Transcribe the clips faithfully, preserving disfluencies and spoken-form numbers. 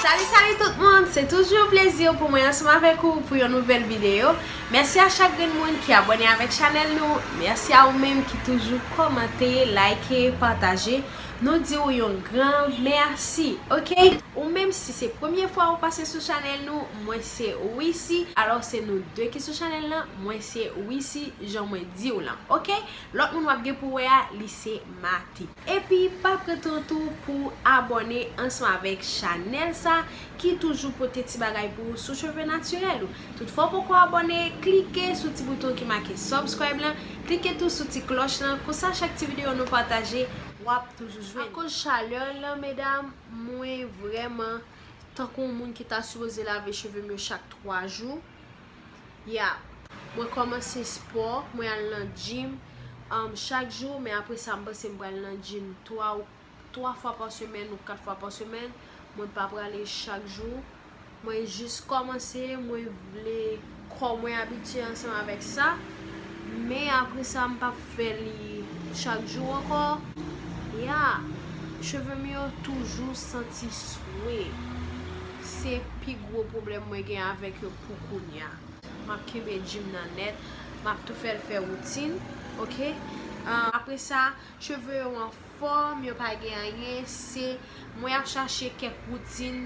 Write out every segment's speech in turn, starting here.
Salut, salut tout moun! Se toujou yon plezi pou mwen ansanm avèk ou pou yon nouvèl videyo. Mèsi a chak grenn moun ki abòne avèk chanèl nou. Mèsi a ou menm ki toujou kòmante, like, pataje. Nou di w yon gran mèsi, oke? Ou menm, si se premye fwa ou pase sou chanèl nou, mwen se Wissy. Alò, se nou de ki sou chanèl lan, mwen se Wissy, jan mwen di w lan, oke? Lòt moun w ap gen pou wè a, li se Mati. Epi, pa pran tan w tou pou abòne ansanm avèk chanèl sa ki toujou pote ti bagay pou ou sou cheve natirèl ou. Toutfwa w poko abòne, klike sou ti bouton ki make subscribe lan, klike tou sou ti klòch lan, konsa chak ti videyo nou pataje, w ap toujou jwenn. Akoz chalè lan, medam, mwen vrèman tankou yon moun ki ta sipoze lave cheve m yo chak twa jou. Ya, mwen kòmanse spò, mwen al nan gym, um, chak jou, men apre sa, m panse m pral nan gym twa ou twa fwa pa semèn ou kat fwa pa semèn. Mwen pa prale chak jou. Mwen jis kòmanse, mwen vle kò mwen abitye ansanm avèk sa. Men apre sa, m p ap fè li chak jou ankò. Ya, cheve m yo toujou santi swe. Se pi gwo pwoblèm mwen gen avèk yo pou kounya. M ap kenbe gym nan nèt. M ap tou fè l fè woutin. Oke? Ah, apre sa, cheve yo anfòm, yo pa gen anyen. Se, mwen ap chache kèk woutin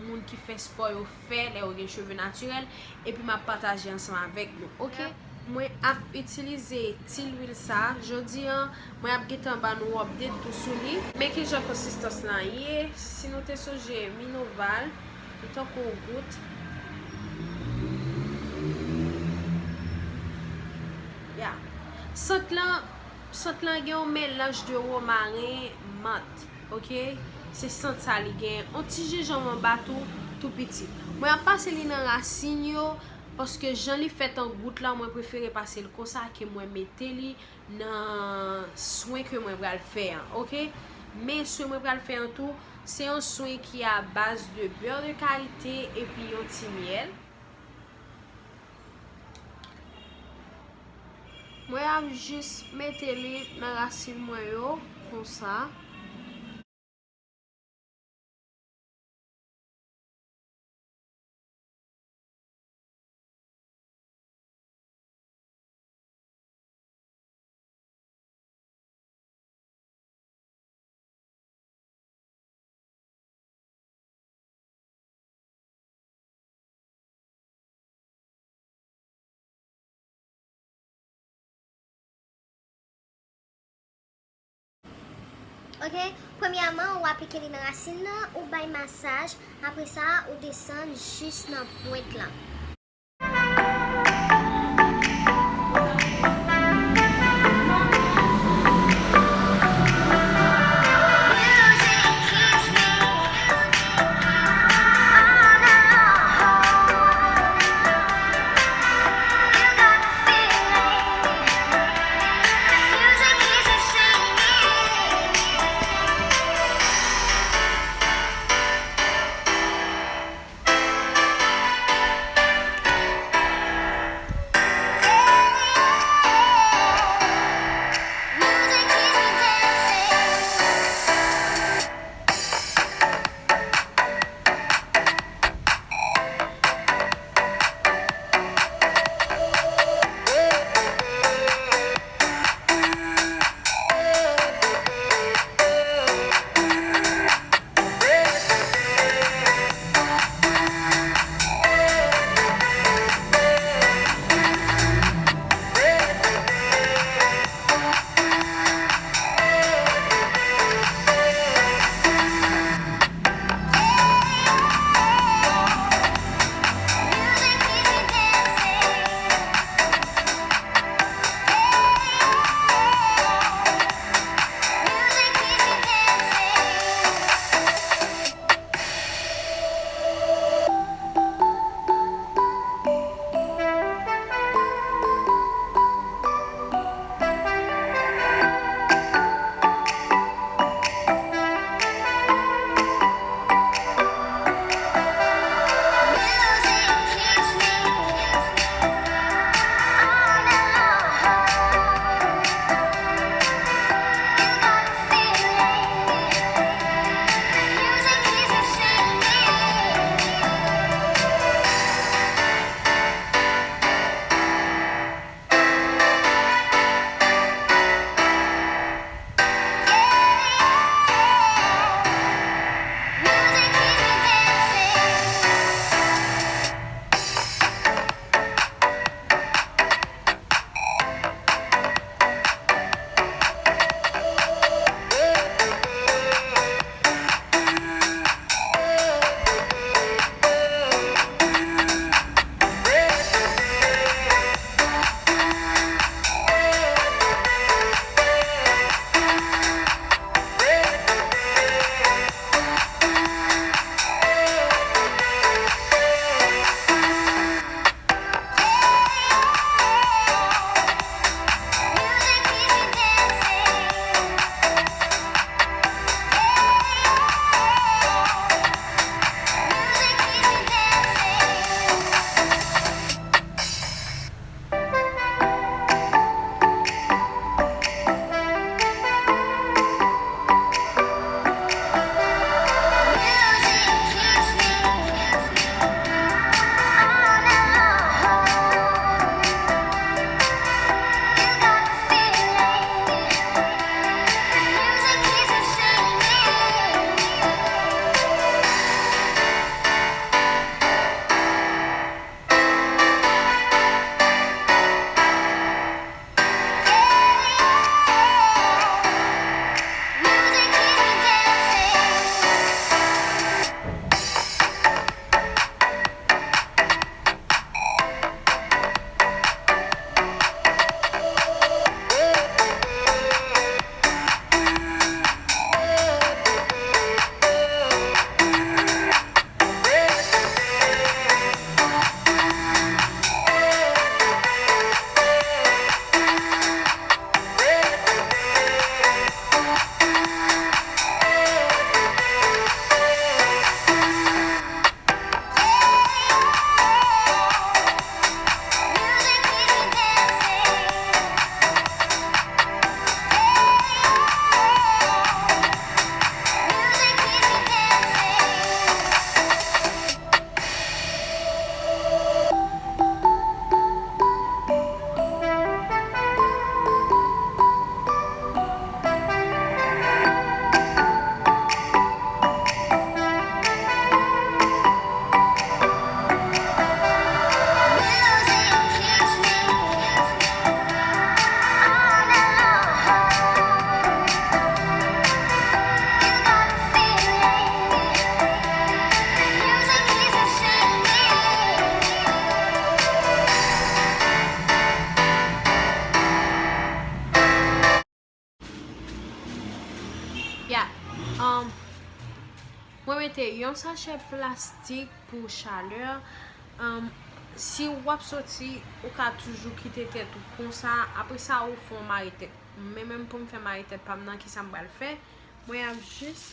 moun ki fè spò yo fè lè yo gen cheve natirèl, epi m ap pataje ansanm avèk nou, oke? Mwen ap itilize ti lwil sa. Jodi a, mwen ap gentan ban nou update tou sou li. Men kijan konsistans lan ye. Si nou te sonje Minoval, li tankou yon gout. Ya. Sant lan, sant lan gen yon melanj de womaren, mant, oke? Se sant sa li gen. Yon ti jenjanm anba tou, tou piti. Mwen ap pase li nan rasin yo, paske jan li fèt an gout la, mwen prefere pase l konsa ke mwen mete li nan swen ke mwen pral fè an, oke? Men swen mwen pral fè an tou, se yon swen ki a baz de bè de karite epi yon ti myèl. Mwen ap jis mete li nan rasin mwen yo, konsa. Oke, premyèman, ou aplike li nan rasin nan, ou bay masaj, apre sa, ou desann jis nan pwent lan. Te yon sachè plastik pou chalè. Um, si w ap soti, ou ka toujou kite tèt ou konsa. Apre sa, ou fè yon mare tèt. Men menm pou m fè mare tèt pa m nan, kisa m pral fè? Mwen ap jis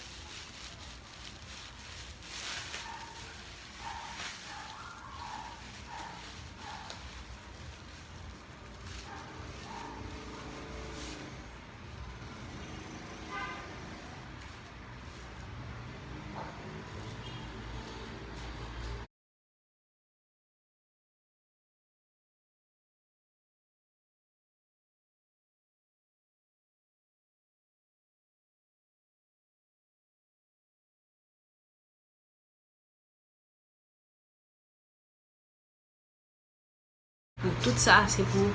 Pou tout sa, se pou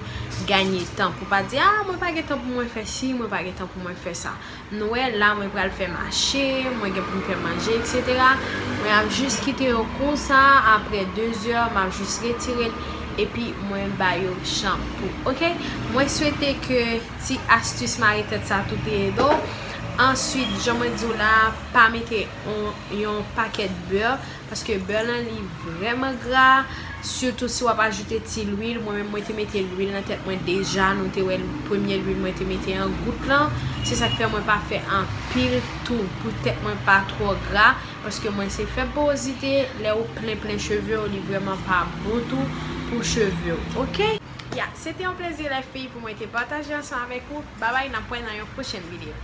ganye tan. Pou pa di, "Ah, mwen pa gen tan pou mwen fè si, mwen pa gen tan pou mwen fè sa." Nou wè, la, mwen pral fè mache, mwen gen pou m fè manje, et cetera. Mwen ap jis kite yo konsa, apre de zè, m ap jis retire l, epi mwen ba yo chanpou, oke? Mwen swete ke ti astis mare tèt sa tou te ede w. Answit, jan mwen di w la, pa mete yon, yon pakèt bè, paske bè lan li vrèman gra, sitou si w ap ajoute ti lwil. Mwen menm, mwen te mete lwil nan tèt mwen deja, nou te wè premye lwil mwen te mete an gout lan. Se sa k fè mwen pa fè anpil tou, pou tèt mwen pa twò gra, paske mwen se fè porozite, lè ou plen plen cheve w, li vrèman pa bon tou pou cheve w, oke? Ya, se te yon plezi, lè fi, pou mwen te pataje ansanm avèk ou. Babay, n ap wè nan yon pwochèn videyo.